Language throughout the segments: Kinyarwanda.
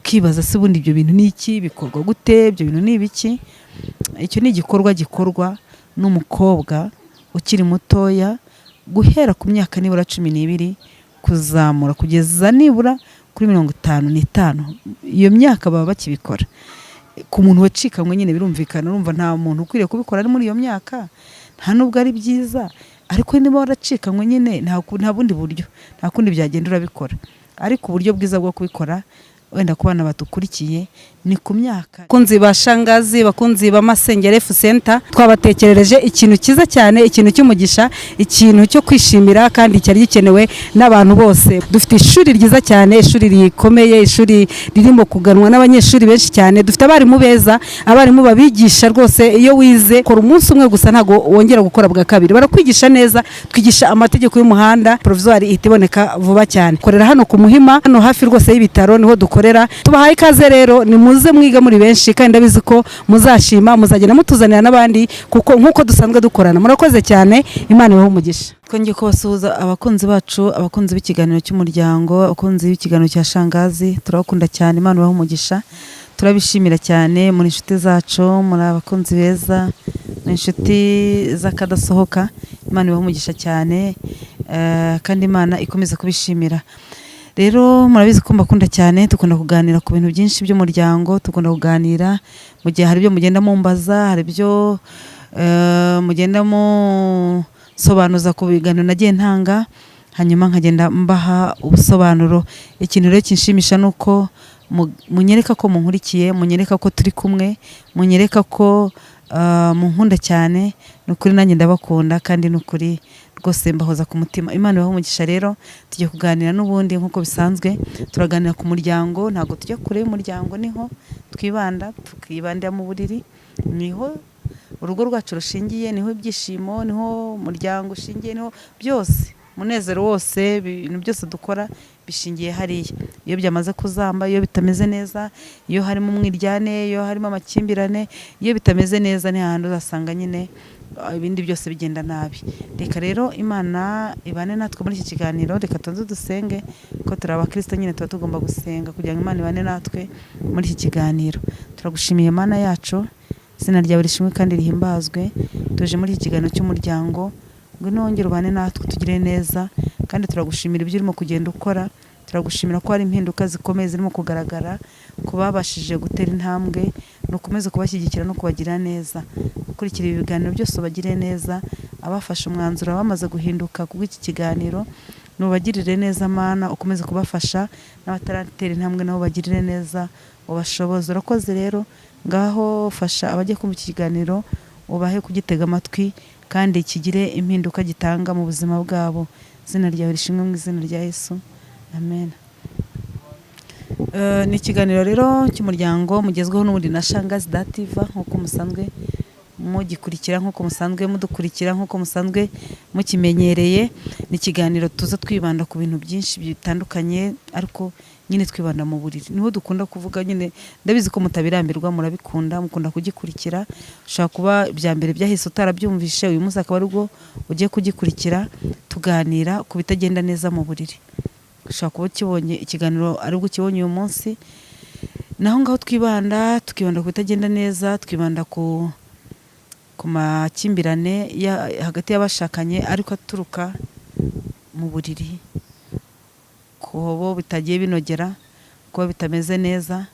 Ukibaza se ubundi ibyo bintu ni iki, bikorwa gute, ibyo bintu ni ibiki? Icyo ni igikorwa gikorwa n'umukobwa ukiri mutoya, guhera ku myaka nibura 12 kuzamura kugeza nibura kuri 55. Iyo myaka baba bakibikora. Ku muntu wacikanywe nyine birumvikana, urumva nta muntu ukwiriye kubikora ari muri iyo myaka, nta nubwo ari byiza. Ariko niba waracikanywe nyine, nta bundi buryo, nta kundi byagenda, urabikora. Ariko uburyo bwiza bwo kubikora, wenda ku bana badukurikiye, ni ku myaka. Bakunzi ba Shangazi, bakunzi ba Masengere F Center, twabatekerereje ikintu cyiza cyane, ikintu cy'umugisha, ikintu cyo kwishimira kandi cyari gikenewe n'abantu bose. Dufite ishuri ryiza cyane, ishuri rikomeye, ishuri ririmo kuganwa n'abanyeshuri benshi cyane. Dufite abarimu beza, abarimu babigisha rwose. Iyo wize kora umunsi umwe gusa, ntabwo wongera gukora bwa kabiri. Barakwigisha neza. Twigisha amategeko y'umuhanda, provisoire ihita iboneka vuba cyane. Korera hano ku Muhima, hano hafi rwose y'ibitaro niho dukorera. Tubahaye ikaze rero, ni muze mwiga muri benshi, kandi ndabizi ko muzashima, muzagenda mutuzanira n'abandi, kuko nk'uko dusanzwe dukorana. Murakoze cyane, Imana ibahe umugisha. Twongeye kubasuhuza, abakunzi bacu, abakunzi b'ikiganiro cy'umuryango, abakunzi b'ikiganiro cya Shangazi. Turabakunda cyane, Imana ibahe umugisha. Turabishimira cyane, muri inshuti zacu, muri abakunzi beza, ni inshuti z'akadasohoka. Imana ibahe umugisha cyane, kandi Imana ikomeze kubishimira. Rero murabizi ko mbakunda cyane. Dukunda kuganira ku bintu byinshi by'umuryango, dukunda kuganira mu gihe hari ibyo mugenda mumbaza, hari ibyo mugenda musobanuza ku biganiro nagiye ntanga, hanyuma nkagenda mbaha ubusobanuro. Ikintu rero kinshimisha ni uko munyereka ko munkurikiye, munyereka ko turi kumwe, munyereka ko munkunda cyane. Ni ukuri nanjye ndabakunda, kandi ni ukuri rwose mbahoza ku mutima. Imana ibahe umugisha. Rero tugiye kuganira n'ubundi nk'uko bisanzwe, turaganira ku muryango. Ntabwo tujya kure y'umuryango, niho twibanda, tukibandira mu buriri. Niho urugo rwacu rushingiye, niho ibyishimo, niho umuryango ushingiye, niho byose, umunezero wose, ibintu byose dukora bishingiye hariya. Iyo byamaze kuzamba, iyo bitameze neza, iyo harimo umwiryane, iyo harimo amakimbirane, iyo bitameze neza, ni hahandi uzasanga nyine ibindi byose bigenda nabi. Reka rero Imana ibane natwe muri iki kiganiro. Reka tuze dusenge, ko turi abakristo nyine, tuba tugomba gusenga kugira ngo Imana ibane natwe muri iki kiganiro. Turagushimiye Mana yacu, izina ryawe rishimwe kandi rihimbazwe. Tuje muri iki kiganiro cy'umuryango, ngwino wongere ubane natwe, tugire neza. Kandi turagushimira ibyo urimo kugenda ukora. Turagushimira ko hari impinduka zikomeye zirimo kugaragara ku babashije gutera intambwe. Nukomeze kubashyigikira no kubagira neza. Gukurikira ibi biganiro byose, ubagire neza. Abafashe umwanzuro bamaze guhinduka kubw'iki kiganiro, nubagirire neza Mana, ukomeze kubafasha. N'abataratera intambwe nabo bagirire neza, ubashoboze. Urakoze rero, ngaho fasha abagiye kumva iki kiganiro, ubahe kugitega amatwi kandi kigire impinduka gitanga mu buzima bwabo. Izina ryawe rishimwe, mu izina rya Yesu, amen. Ni ikiganiro rero cy'umuryango mugezweho n'ubundi na Shangazi Dativa, nk'uko musanzwe mugikurikira, nk'uko musanzwe mudukurikira, nk'uko musanzwe mukimenyereye. Ni ikiganiro tuza twibanda ku bintu byinshi bitandukanye, ariko nyine twibanda mu buriri, niho dukunda kuvuga nyine. Ndabizi ko mutabirambirwa, murabikunda, mukunda kugikurikira. Ushobora kuba ibya mbere byahise utarabyumvishe, uyu munsi akaba aribwo ugiye kugikurikira. Tuganira ku bitagenda neza mu buriri. Ushobora kuba ukibonye ikiganiro aribwo ukibonye uyu munsi. Naho ngaho twibanda, tukibanda ku bitagenda neza, twibanda ku makimbirane hagati y'abashakanye, ariko aturuka mu buriri, ku bo bitagiye binogera, kuba bitameze neza,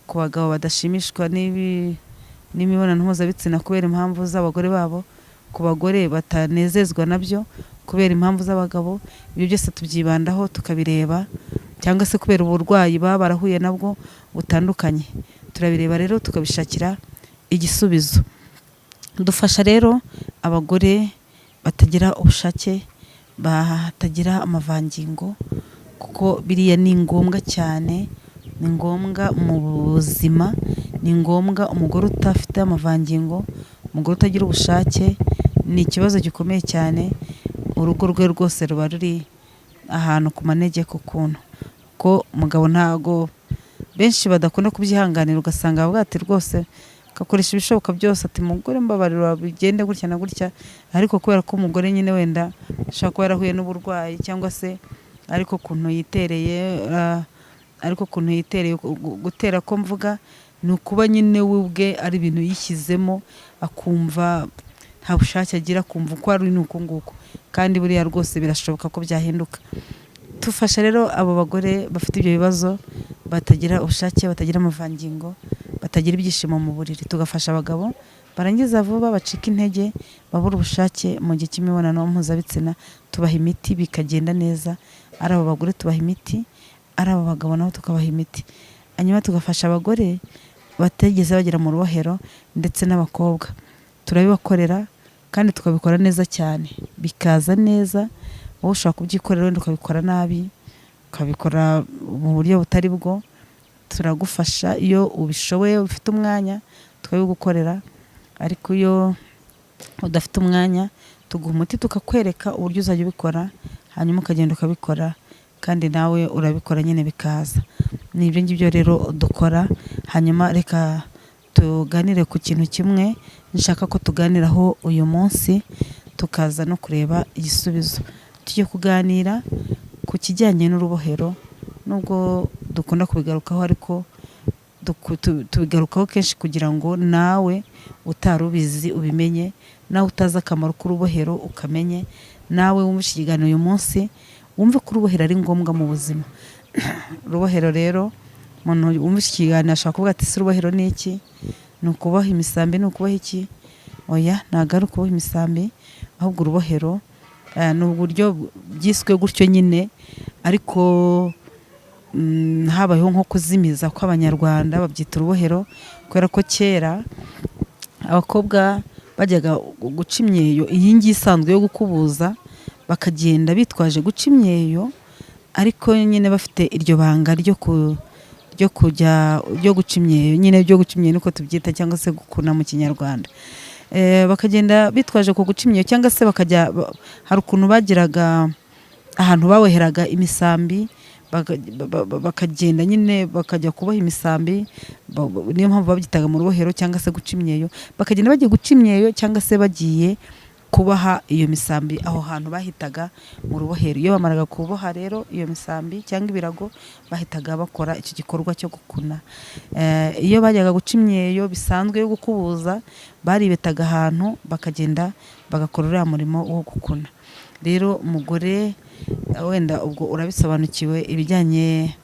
ku bagabo badashimishwa n'imibonano mpuzabitsina kubera impamvu z'abagore babo, ku bagore batanezezwa nabyo kubera impamvu z'abagabo. Ibyo byose tubyibandaho, tukabireba, cyangwa se kubera uburwayi baba barahuye nabwo butandukanye. Turabireba rero, tukabishakira igisubizo. Dufasha rero abagore batagira ubushake, batagira amavangingo, kuko biriya ni ngombwa cyane, ni ngombwa mu buzima, ni ngombwa. Umugore udafite amavangingo, umugore utagira ubushake, ni ikibazo gikomeye cyane. Urugo rwe rwose ruba ruri ahantu ku manegeka ukuntu, ko umugabo ntago benshi badakunda kubyihanganira. Ugasanga bavuga ati rwose, agakoresha ibishoboka byose, ati: "Mugore, mbabarira bigende gutya na gutya." Ariko kubera ko umugore nyine wenda ashobora kuba yarahuye n'uburwayi, cyangwa se ariko ukuntu yitereye, Ariko ukuntu yitereye gutera ko mvuga ni ukuba nyine we ubwe ari ibintu yishyizemo, akumva nta bushake agira, akumva uko ari ni uku nguku. Kandi buriya rwose birashoboka ko byahinduka. Tufasha rero abo bagore bafite ibyo bibazo, batagira ubushake, batagira amavangingo, batagira ibyishimo mu buriri. Tugafasha abagabo barangiza vuba, bacika intege, babura ubushake mu gihe cy'imibonano mpuzabitsina. Tubaha imiti bikagenda neza. Ari abo bagore tubaha imiti, ari abo bagabo nabo tukabaha imiti. Hanyuma tugafasha abagore batigeze bagera mu rubohero ndetse n'abakobwa, turabibakorera kandi tukabikora neza cyane, bikaza neza. Wowe ushobora kubyikorera, wenda ukabikora nabi, ukabikora mu buryo butari bwo. Turagufasha iyo ubishoboye, ufite umwanya, tukabigukorera. Ariko iyo udafite umwanya, tuguha umuti, tukakwereka uburyo uzajya ubikora, hanyuma ukagenda ukabikora, kandi nawe urabikora nyine bikaza. Ni ibyo ngibyo rero dukora. Hanyuma reka tuganire ku kintu kimwe nshaka ko tuganiraho uyu munsi, tukaza no kureba igisubizo. Tugiye kuganira ku kijyanye n'urubohero. Nubwo dukunda kubigarukaho, ariko tubigarukaho kenshi kugira ngo nawe utari ubizi ubimenye, nawe utazi akamaro k'urubohero ukamenye, nawe wumve iki kiganiro uyu munsi wumve ko urubohero ari ngombwa mu buzima. Urubohero rero, umuntu wumva iki kiganiro ashobora kuvuga ati: "Ese urubohero ni iki? Ni ukuboha imisambi? Ni ukuboha iki?" Oya, ntabwo ari ukuboha imisambi. Ahubwo urubohero ni uburyo byiswe gutyo nyine, ariko habayeho nko kuzimiza kw'Abanyarwanda, babyita urubohero kubera ko kera abakobwa bajyaga guca imyeyo iyi ngiyi isanzwe yo gukubuza, bakagenda bitwaje guca imyeyo, ariko nyine bafite iryo banga ryo kujya ryo guca imyeyo nyine, ryo guca imyeyo niko tubyita, cyangwa se gukuna mu Kinyarwanda. Bakagenda bitwaje ku guca imyeyo, cyangwa se bakajya hari ukuntu bagiraga ahantu baboheraga imisambi, bakagenda nyine bakajya kuboha imisambi. Niyo mpamvu babyitaga mu rubohero cyangwa se guca imyeyo. Bakagenda bagiye guca imyeyo cyangwa se bagiye kubaha iyo misambi aho hantu bahitaga mu rubohero. Iyo bamaraga kuboha rero iyo misambi cyangwa ibirago, bahitaga bakora icyo gikorwa cyo gukuna. Iyo bajyaga guca imyeyo bisanzwe yo gukubuza, baribetaga ahantu bakagenda bagakora uriya murimo wo gukuna. Rero umugore, wenda ubwo urabisobanukiwe ibijyanye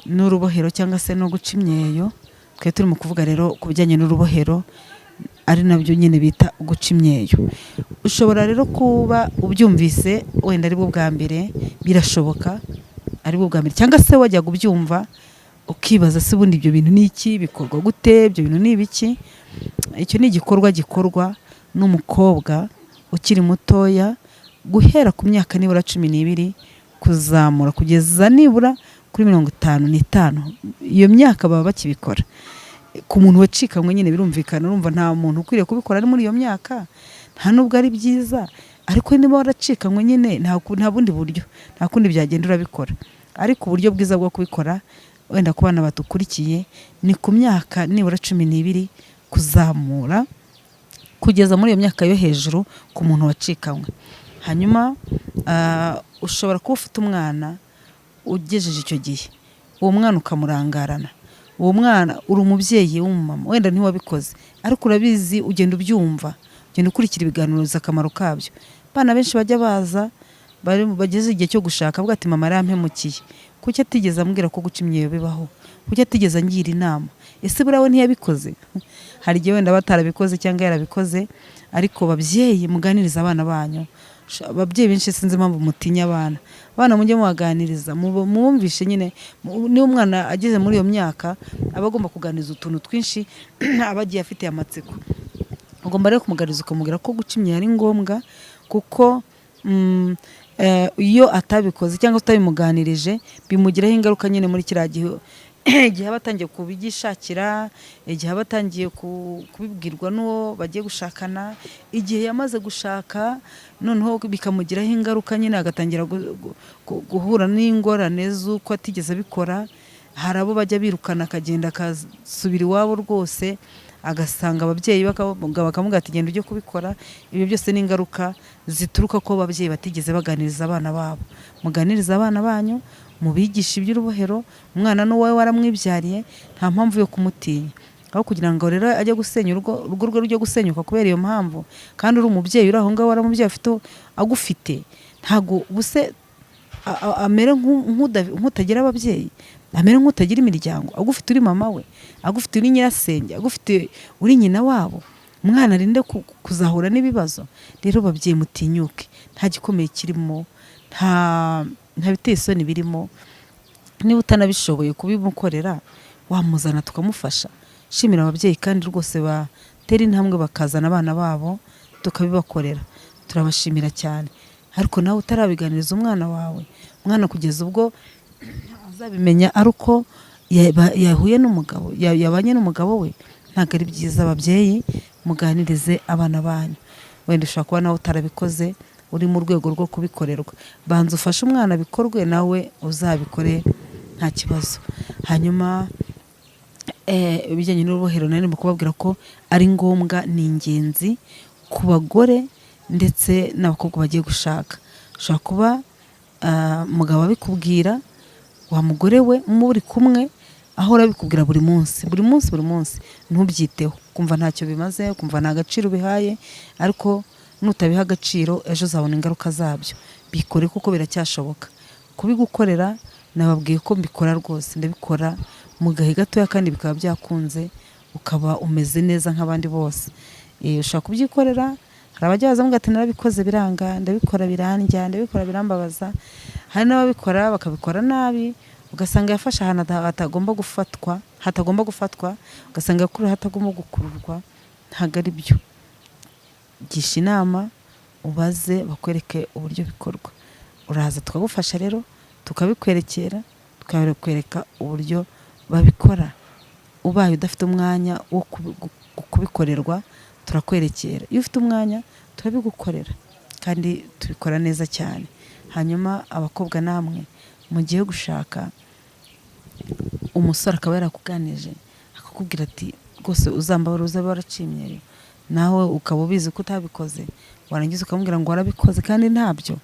n'urubohero cyangwa se no guca imyeyo. Twari turimo kuvuga rero ku bijyanye n'urubohero, ari nabyo nyine bita guca imyeyo. Ushobora rero kuba ubyumvise wenda aribwo bwa mbere, birashoboka aribwo bwa mbere, cyangwa se wajyaga ubyumva ukibaza: se ubundi ibyo bintu ni iki? Bikorwa gute? Ibyo bintu ni ibiki? Icyo ni igikorwa gikorwa n'umukobwa ukiri mutoya, guhera ku myaka nibura 12 kuzamura kugeza nibura kuri 55. Iyo myaka baba bakibikora. Ku muntu wacikanywe nyine birumvikana, urumva nta muntu ukwiriye kubikora ari muri iyo myaka, nta nubwo ari byiza. Ariko niba waracikanywe nyine, nta bundi buryo, nta kundi byagenda, urabikora. Ariko uburyo bwiza bwo kubikora, wenda ku bana badukurikiye, ni ku myaka nibura 12 kuzamura kugeza muri iyo myaka yo hejuru ku muntu wacikanywe. Hanyuma ushobora kuba ufite umwana ugejeje icyo gihe, uwo mwana ukamurangarana. Uwo mwana, uri umubyeyi w'umumama, wenda ntiwabikoze, ariko urabizi, ugenda ubyumva, ugenda ukurikira ibiganiro, uzi akamaro kabyo. Abana benshi bajya baza bageze igihe cyo gushaka, avuga ati: "Mama yarampemukiye. Kuki atigeze ambwira ko guca imyeyo bibaho? Kuki atigeze angira inama? Ese buriya we ntiyabikoze?" Hari igihe wenda batarabikoze cyangwa yarabikoze. Ariko babyeyi, muganirize abana banyu. Ababyeyi benshi sinzi impamvu mutinya abana. Abana mujye mubaganiriza, mubumvishe nyine. Niba umwana ageze muri iyo myaka, aba agomba kuganiriza utuntu twinshi aba agiye afitiye amatsiko. Ugomba rero kumuganiriza, ukamubwira ko guca imyeyo ari ngombwa, kuko iyo atabikoze cyangwa utabimuganirije, bimugiraho ingaruka nyine muri kiriya gihe, igihe aba atangiye kubyishakira, igihe aba atangiye kubibwirwa n'uwo bagiye gushakana, igihe yamaze gushaka, noneho bikamugiraho ingaruka nyine, agatangira guhura n'ingorane z'uko atigeze abikora. Hari abo bajya birukana, akagenda akasubira iwabo rwose, agasanga ababyeyi bakamubwira ati: "Genda ujye kubikora." Ibyo byose ni ingaruka zituruka ko ababyeyi batigeze baganiriza abana babo. Muganirize abana banyu. Mubigishe iby'urubohero. Umwana n'uwawe, waramwibyariye, nta mpamvu yo kumutinya. Aho kugira ngo rero ajye gusenya urugo, urugo rwe rujye gusenyuka kubera iyo mpamvu, kandi uri umubyeyi uri aho ngaho, waramubyeyi afite agufite, ntabwo ubuse amere nk'utagira ababyeyi, amere nk'utagira imiryango. Agufite uri mama we, agufite uri nyirasenge, agufite uri nyina wabo, umwana arinde kuzahura n'ibibazo. Rero babyeyi, mutinyuke, nta gikomeye kirimo, nta biteye isoni birimo. Niba utanabishoboye kubimukorera, wamuzana tukamufasha. Shimira ababyeyi kandi rwose batera intambwe bakazana abana babo tukabibakorera, turabashimira cyane. Ariko nawe utarabiganiriza umwana wawe, umwana kugeza ubwo azabimenya ari uko yahuye n'umugabo, yabanye n'umugabo we, ntabwo ari byiza. Ababyeyi, muganirize abana banyu. Wenda ushobora kuba nawe utarabikoze, uri mu rwego rwo kubikorerwa. Banza ufashe umwana bikorwe, nawe uzabikore, nta kibazo. Hanyuma ibijyanye n'urubohero, nari ndimo kubabwira ko ari ngombwa, ni ingenzi ku bagore ndetse n'abakobwa bagiye gushaka. Ushobora kuba umugabo abikubwira, wa mugore we muri kumwe, ahora abikubwira buri munsi, buri munsi, buri munsi, ntubyiteho, kumva ntacyo bimaze, kumva nta gaciro ubihaye. Ariko nutabiha agaciro, ejo uzabona ingaruka zabyo. Bikore kuko biracyashoboka kubigukorera. Nababwiye ko mbikora rwose, ndabikora mu gahe gatoya kandi bikaba byakunze, ukaba umeze neza nk'abandi bose. Ushobora kubyikorera. Hari abajya baza bavuga ati: "Narabikoze biranga, ndabikora birandya, ndabikora birambabaza." Hari n'ababikora bakabikora nabi, ugasanga yafashe ahantu hatagomba gufatwa, ugasanga yakuruye ahatagomba gukururwa. Ntabwo ari byo. Gisha inama, ubaze, bakwereke uburyo bikorwa. Uraza tukagufasha rero, tukabikwerekera, tukabikwereka uburyo babikora. Ubaye udafite umwanya wo kubikorerwa, turakwerekera. Iyo ufite umwanya, turabigukorera kandi tubikora neza cyane. Hanyuma abakobwa namwe mugiye gushaka, umusore akaba yarakuganije akakubwira ati: "Rwose uzambabara uzabe waraciye," nawe ukaba ubizi ko utabikoze, warangiza ukamubwira ngo warabikoze kandi ntabyo,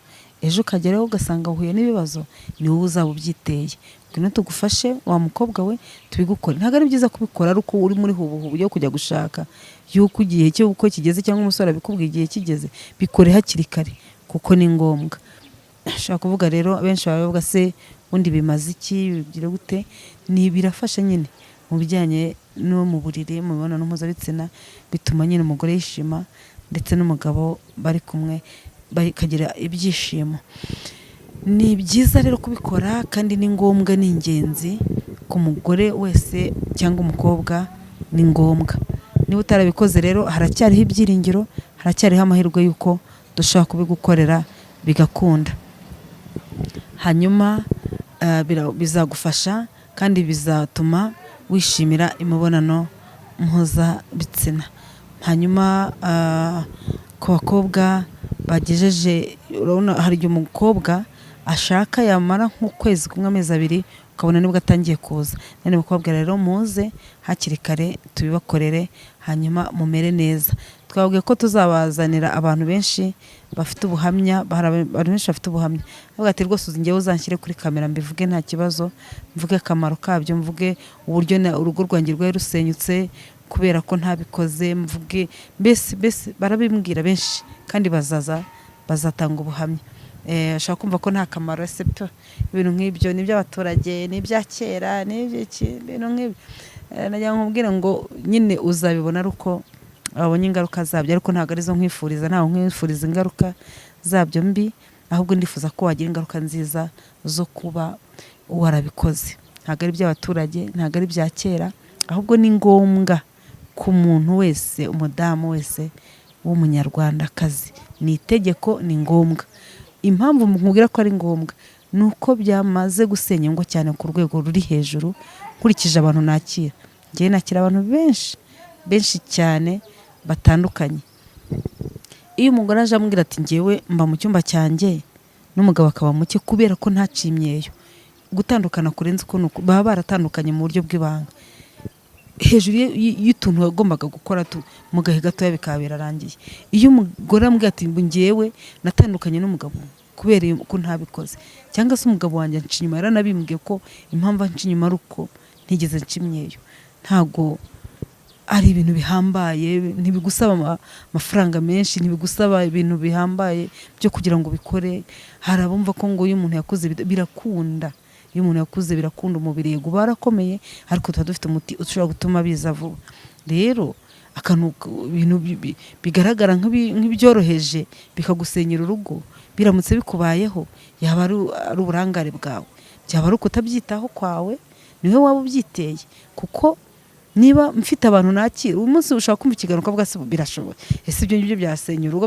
ejo ukageraho ugasanga uhuye n'ibibazo, ni wowe uzaba ubyiteye. Ngwino tugufashe, wa mukobwa we, tubigukore. Ntabwo ari byiza kubikora ari uko uri muri hubuhubu yo kujya gushaka, yuko igihe cy'ubukwe kigeze cyangwa umusore abikubwiye igihe kigeze. Bikore hakiri kare kuko ni ngombwa. Ushobora kuvuga rero, benshi baba bavuga: "Se ubundi bimaze iki? Bigira gute?" Ni birafasha nyine mu bijyanye no mu buriri, mu mibonano mpuzabitsina. Bituma nyine umugore yishima ndetse n'umugabo bari kumwe bakagira ibyishimo. Ni byiza rero kubikora kandi ni ngombwa, ni ingenzi ku mugore wese cyangwa umukobwa, ni ngombwa. Niba utarabikoze rero, haracyariho ibyiringiro, haracyariho amahirwe y'uko dushobora kubigukorera bigakunda. Hanyuma bizagufasha kandi bizatuma wishimira imibonano mpuzabitsina. Hanyuma ku bakobwa bagejeje, urabona hari igihe umukobwa ashaka, yamara nk'ukwezi kumwe, amezi 2, ukabona nibwo atangiye kuza. None mukobwa rero, muze hakiri kare tubibakorere, hanyuma mumere neza. Twababwiye ko tuzabazanira abantu benshi bafite ubuhamya. Hari abantu benshi bafite ubuhamya bavuga ati: "Rwose uzi njyewe uzanshyire kuri kamera mbivuge, nta kibazo, mvuge akamaro kabyo, mvuge uburyo urugo rwanjye rwari rusenyutse kubera ko ntabikoze, mvuge." Mbese barabimbwira benshi kandi bazaza bazatanga ubuhamya. Ushobora kumva ko nta kamaro ese pe, ibintu nk'ibyo ni iby'abaturage, ni ibya kera, ni iby'iki, ibintu nk'ibyo. Nagira ngo nkubwire ngo nyine uzabibona ari uko wabonye ingaruka zabyo. Ariko ntabwo arizo nkwifuriza, ntabwo nkwifuriza ingaruka zabyo mbi, ahubwo ndifuza ko wagira ingaruka nziza zo kuba warabikoze. Ntabwo ari iby'abaturage, ntabwo ari ibya kera, ahubwo ni ngombwa ku muntu wese, umudamu wese w'umunyarwandakazi, ni itegeko, ni ngombwa. Impamvu nkubwira ko ari ngombwa ni uko byamaze gusenya ingo cyane ku rwego ruri hejuru. Nkurikije abantu nakira, ngewe nakira abantu benshi, benshi cyane batandukanye. Iyo umugore aje ambwira ati: "Ngewe mba mu cyumba cyanjye n'umugabo akaba muke kubera ko ntaciye imyeyo," gutandukana kurenze uko baba baratandukanye mu buryo bw'ibanga, hejuru y'utuntu wagombaga gukora mu gahe gatoya bikaba birarangiye. Iyo umugore ambwiye ati: "Ngewe natandukanye n'umugabo kubera ko ntaciye imyeyo," Kubera ko ntabikoze, cyangwa se umugabo wanjye anca inyuma, yaranabimbwiye ko impamvu anca inyuma ari uko ntigeze nca imyeyo. Ntabwo ari ibintu bihambaye, ntibigusaba amafaranga menshi, ntibigusaba ibintu bihambaye byo kugira ngo ubikore. Hari abumva ko ngo iyo umuntu yakuze birakunda. Iyo umuntu yakuze birakunda, umubiri yego uba warakomeye, ariko tuba dufite umuti ushobora gutuma biza vuba. Rero akantu ibintu bigaragara nk'ibyoroheje bikagusenyera urugo, biramutse bikubayeho, yaba ari uburangare bwawe, byaba ari ukutabyitaho kwawe, niwe waba ubyiteye. Kuko niba mfite abantu nakira uyu munsi, ushobora kumva ikiganiro ukavuga: "Se birashoboye? Ese ibyo ngibyo byasenya urugo?"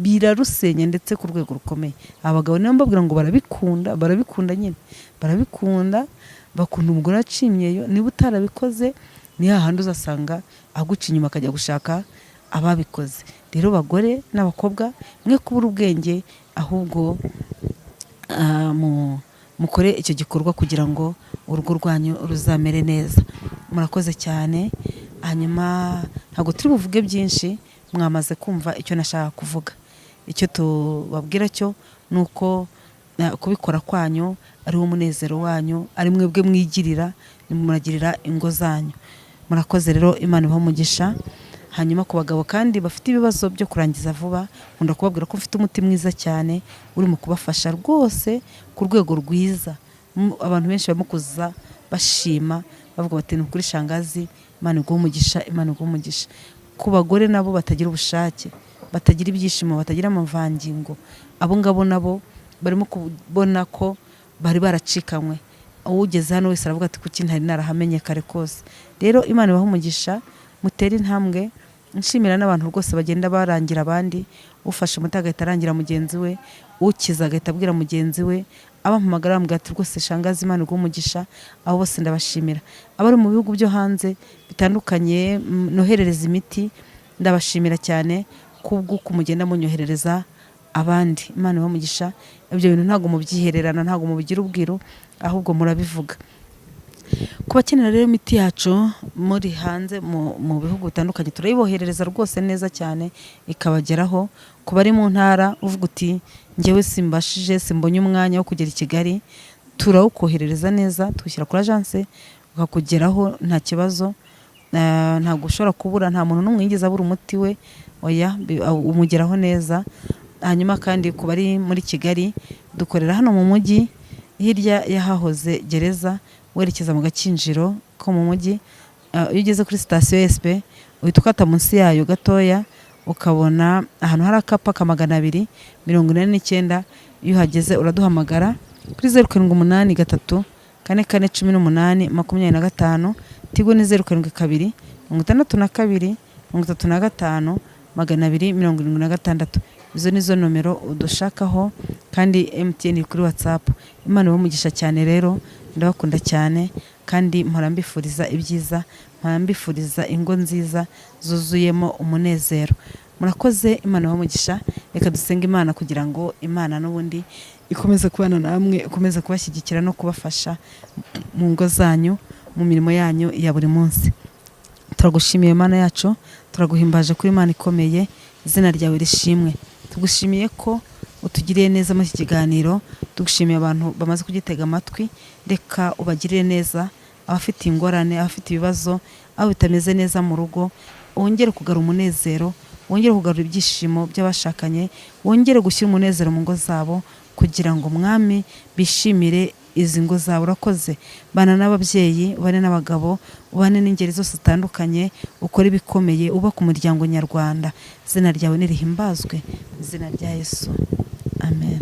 Birarusenya ndetse ku rwego rukomeye. Abagabo niyo mbabwira ngo barabikunda, barabikunda nyine, barabikunda, bakunda umugore waciye imyeyo. Niba utarabikoze, ni hahandi uzasanga aguca inyuma akajya gushaka ababikoze. Rero bagore n'abakobwa, mwe kubura ubwenge, ahubwo mukore icyo gikorwa kugira ngo urugo rwanyu ruzamere neza. Murakoze cyane. Hanyuma ntabwo turi buvuge byinshi, mwamaze kumva icyo nashaka kuvuga. Icyo tubabwira cyo ni uko kubikora kwanyu ari wo munezero wanyu, ari mwebwe mwigirira, muragirira ingo zanyu. Murakoze rero, Imana ibahe umugisha. Hanyuma ku bagabo kandi bafite ibibazo byo kurangiza vuba, nkunda kubabwira ko mfite umuti mwiza cyane uri mu kubafasha rwose ku rwego rwiza. Abantu benshi barimo kuza bashima, bavuga bati: "Ni ukuri shangazi, Imana iguhe umugisha, Imana iguhe umugisha." Ku bagore nabo batagira ubushake, batagira ibyishimo, batagira amavangingo, abo ngabo nabo barimo kubona ko bari baracikanywe. Ugeze hano wese aravuga ati: "Kuki ntari narahamenye kare kose?" Rero Imana ibahe umugisha, mutere intambwe. Nshimira n'abantu rwose bagenda barangira abandi, ufashe umuti agahita arangira mugenzi we, ukiza agahita abwira mugenzi we, abampamagara bambwira ati: "Rwose shangazi, Imana iguhe umugisha." Abo bose ndabashimira. Abari mu bihugu byo hanze bitandukanye noherereza imiti, ndabashimira cyane kubw'uko mugenda munyoherereza abandi. Imana ibahe umugisha. Ibyo bintu ntabwo mubyihererana, ntabwo mubigira ubwiru, ahubwo murabivuga. Ku bakenera rero imiti yacu muri hanze mu bihugu bitandukanye, turayiboherereza rwose neza cyane ikabageraho. Ku bari mu ntara, uvuga uti: "Njyewe simbashije, simbonye umwanya wo kugera i Kigali," turawukoherereza neza, tuwushyira kuri agence ukakugeraho nta kibazo. Ntabwo ushobora kubura, nta muntu n'umwe yigeze abura umuti we, oya, umugeraho neza. Hanyuma kandi ku bari muri Kigali, dukorera hano mu mujyi, hirya y'ahahoze gereza, werekeza mu Gakinjiro ko mu mujyi. Iyo ugeze kuri sitasiyo SP, uhita ukata munsi yayo gatoya, ukabona ahantu hari akapa ka 289. Iyo uhageze uraduhamagara kuri 0783441825. Tigo ni 0726235276. Izo ni zo nomero udushakaho, kandi MTN iri kuri WhatsApp. Imana ibahe umugisha cyane. Rero ndabakunda cyane, kandi mpora mbifuriza ibyiza, mpora mbifuriza ingo nziza zuzuyemo umunezero. Murakoze, Imana ibahe umugisha. Reka dusenge Imana kugira ngo Imana n'ubundi ikomeze kubana namwe, ikomeze kubashyigikira no kubafasha mu ngo zanyu, mu mirimo yanyu ya buri munsi. Turagushimiye Mana yacu, turaguhimbaje kuri Imana ikomeye, izina ryawe rishimwe. Tugushimiye ko utugiriye neza muri iki kiganiro, tugushimiye abantu bamaze kugitega amatwi. Reka ubagirire neza, abafite ingorane, abafite ibibazo, aho bitameze neza mu rugo, wongere kugarura umunezero, wongere kugarura ibyishimo by'abashakanye, wongere gushyira umunezero mu ngo zabo, kugira ngo Mwami bishimire izi ngo zabo. Urakoze. Bana n'ababyeyi, ubane n'abagabo, ubane n'ingeri zose zitandukanye, ukore ibikomeye, ubake umuryango nyarwanda. Izina ryawe nirihimbazwe, mu izina rya Yesu, amen.